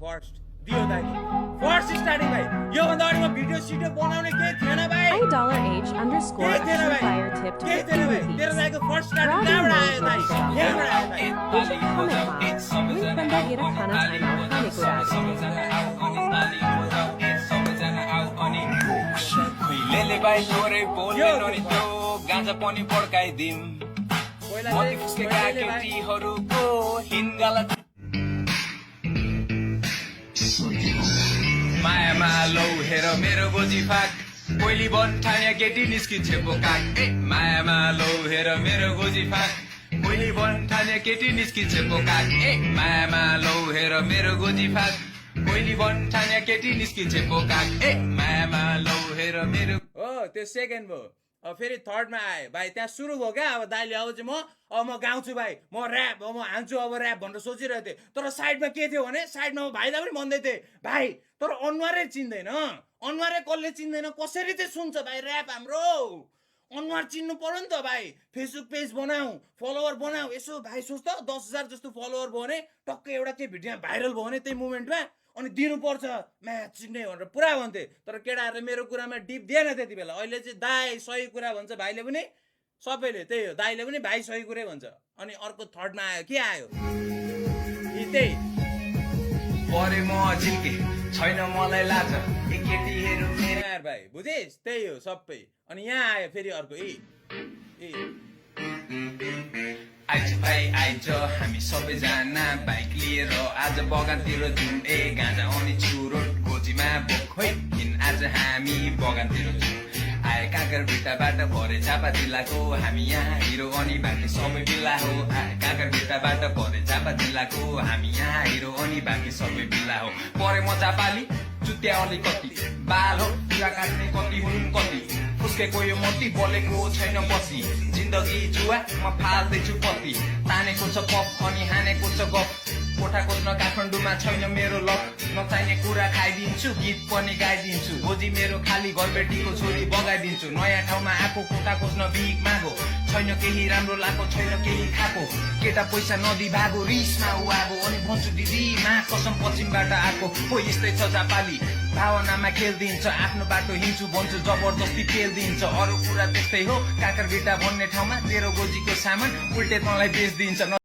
first दियो दाइ first starting भाइ यो भन्दा अगाडि म भिडियो सिडियो बनाउने केही थिएन भाइ $8H_a केही थिएन भाइ fire tip to केही थिएन भाइ तेरो दाइको फर्स्ट स्टार्टिङ कहाँबाट आयो दाइ यहाँबाट आयो दाइ लेले भाइ थोरै बोल्ने नरि त्यो गाँजा पनि पड्काइदिम मती फुस्केका केटीहरूको हिन्गाला मायामा लौ हेर मेरो गोजी फाक कोइली बन्ठाने केटी निस्किन्छ बोकाक मायामा लौ हेर मेरो गोजी फाक कोइली बन्ठाने केटी निस्किन्छ बोकाक मायामा लौ हेर मेरो गोजी फाक कोइली बन्ठाने केटी निस्किन्छ बोकाक मायामा लौ हेर मेरो हो त्यो सेकेन्ड भयो अब फेरि थर्डमा आयो भाइ त्यहाँ सुरु भयो क्या अब दाइले अब चाहिँ म गाउँछु भाइ म ऱ्याप अब म हान्छु अब ऱ्याप भनेर सोचिरहेको थिएँ तर साइडमा के थियो भने साइडमा म भाइलाई पनि भन्दै थिएँ भाइ तर अनुहारै चिन्दैन अनुहारै कसले चिन्दैन कसरी चाहिँ सुन्छ भाइ ऱ्याप हाम्रो अनुहार चिन्नु पर्यो नि त भाइ फेसबुक पेज बनाऊ फलोवर बनाऊ यसो भाइ सोच त 10,000 जस्तो फलोवर भयो भने टक्कै एउटा के भिडियो भाइरल भयो भने त्यही मोमेन्टमा अनि दिनुपर्छ म्याच चिन्ने भनेर पुरा भन्थे तर केटाहरूले मेरो कुरामा डिप दिएन त्यति बेला अहिले चाहिँ दाइ सही कुरा भन्छ भाइले पनि सबैले त्यही हो दाइले पनि भाइ सही कुरै भन्छ अनि अर्को थर्डमा आयो के आयो त्यही परे म झिल्के छैन मलाई लाज केटीहरू मेरो यार भाइ बुझिस् त्यही हो सबै अनि यहाँ आयो फेरि अर्को आइज भाइ आइज हामी सबैजना बाइक लिएर आज बगानतिर जाउँ गाँजा अनि चुरोट गोजीमा बोखै आज हामी बगानतिर जाउँ आए काँकर भिट्टाबाट भरे झापा जिल्लाको हामी यहाँ हिरो अनि बाँकी सबै बिल्ला हो आए काँकर भिट्टाबाट भरे झापा जिल्लाको हामी यहाँ हिरो अनि बाँकी सबै बिल्ला हो परे म जापाली चुत्या अलिकति बाल हो पुरा काट्ने कति हुन् कति फुस्केको यो मोती बोलेको छैन पछि जिन्दगी जुवा म फाल्दैछु पति तानेको छ पप अनि हानेको छ गफ कोठा खोज्न काठमाडौँमा छैन मेरो लक नचाहिने कुरा खाइदिन्छु गीत पनि गाइदिन्छु भोजी मेरो खाली घरबेटीको छोरी बगाइदिन्छु नयाँ ठाउँमा आएको कोठा खोज्न भिख मागो छैन केही राम्रो लागेको छैन केही खाएको केटा पैसा नदी भागो रिसमा उआगो अनि भन्छु दिदी मा कसम पश्चिमबाट आएको हो यस्तै छ जापाली भावनामा खेल्दिन्छ आफ्नो बाटो हिँड्छु भन्छु जबरजस्ती फेल्दिन्छ अरू कुरा त्यस्तै हो काँकर भिट्टा भन्ने ठाउँमा तेरो गोजीको सामान उल्टे तँलाई बेच्दिन्छ